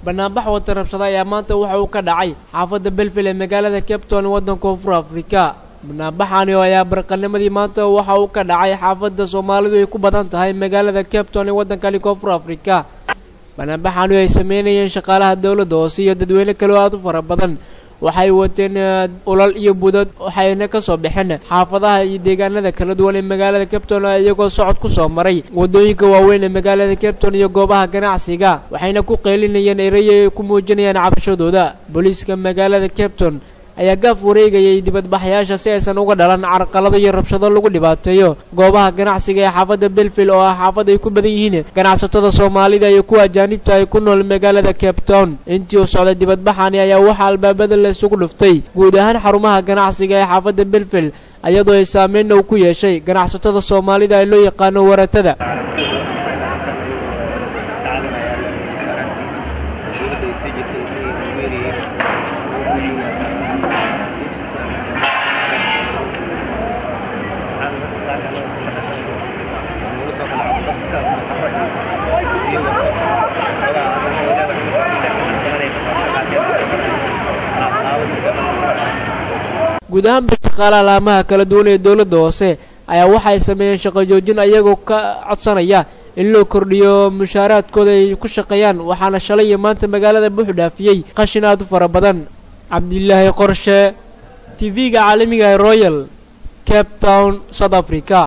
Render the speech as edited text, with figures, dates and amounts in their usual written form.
Banaanbax wata rabshada ayaa maanta waxa uu ka dhacay xaafadda Belville ee magaalada Cape Town, waddanka Koonfur Afrika. Banaanbaxani ayaa barqanimadii maanta waxa uu ka dhacay xaafadda Soomaalidu ay ku badan tahay magaalada Cape Town ee waddankani Koonfur Afrika. Banaanbaxani ay sameynayeen shaqaalaha dowladda hoose iyo dadweyne kale oo aada u fara badan waxay wateen ulal iyo budad, waxayna kasoo baxeen xaafadaha iyo deegaanada kala duwan ee magaalada Cape Town, iyagoo socod kusoo maray wadooyinka waaweyn ee magaalada Cape Town iyo goobaha ganacsiga, waxayna ku qeylinayeen erayo ay ku muujinayaan cabashadooda. Booliiska magaalada Cape Town ayaa gaaf wareegayay dibadbaxyaasha si aysan uga dhalan carqalado iyo rabshado lagu dhibaateeyo goobaha ganacsiga ee xaafadda Belville, oo ah xaafad ay ku badan yihiin ganacsatada Soomaalida iyo kuwa ajaanibta ay ku nool magaalada Cape Town. Intii uu socday dibadbaxani ayaa waxaa albaabada la isugu dhuftay guud ahaan xarumaha ganacsiga ee xaafadda Belville, iyadoo ay saameyn uu ku yeeshay ganacsatada Soomaalida ee loo yaqaano waratada. Guud ahaanba shaqaalaha laamaha kala duwan ee dowladda hoose ayaa waxay sameeyeen shaqo joojin, ayagoo ka codsanaya in loo kordhiyo mushaaraadkooda ay ku shaqeeyaan, waxaana shalay iyo maanta magaalada buux dhaafiyey qashin aada u fara badan. Cabdilaahi Qorshe, TV-ga caalamiga ee Royal, Cape Town, South Africa.